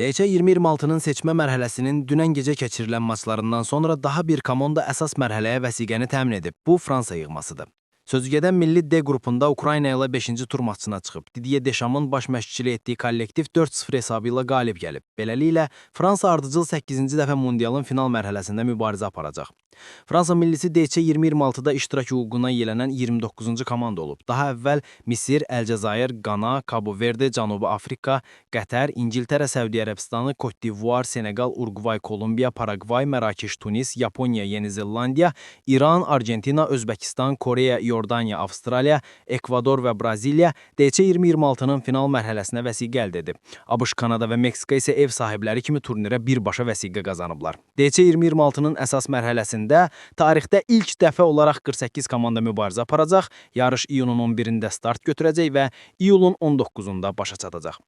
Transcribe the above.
DC 2026-nın seçmə mərhələsinin dünən gecə keçirilən maçlarından sonra daha bir komanda əsas mərhələyə vəsiqəni təmin edib. Bu Fransa yığmasıdır. Sözügedən milli D qrupunda Ukrayna ilə 5-ci tur maçına çıxıb. Didier Deschamps-ın baş məşqçilik etdiyi kollektiv 4-0 hesabı ilə qalib gəlib. Beləliklə, Fransa ardıcıl 8-ci dəfə mundialın final mərhələsində mübarizə aparacaq. Fransa millisi DC 2026-da iştirak hüququna yiyələnən 29-cu komanda olub. Daha əvvəl Misir, Əlcəzair, Qana, Kabo Verde, Cənubi Afrika, Qətər, İngiltərə, Səudiyyə Ərəbistanı, Kot d'Ivoire, Seneqal, Urqvay, Kolumbiya, Paraqvay, Mərakeş, Tunis, Yaponiya, Yeni Zelandiya, İran, Argentina, Özbəkistan, Koreya, İordaniya, Avstraliya, Ekvador və Braziliya DC 2026-nın final mərhələsinə vəsiqə əldə edib. ABŞ, Kanada və Meksika isə ev sahibləri kimi turnirə birbaşa vəsiqə qazanıblar. DC 2026-nın əsas mərhələsində tarixdə ilk dəfə olaraq 48 komanda mübarizə aparacaq. Yarış iyunun 11-də start götürəcək və iyulun 19-unda başa çatacaq.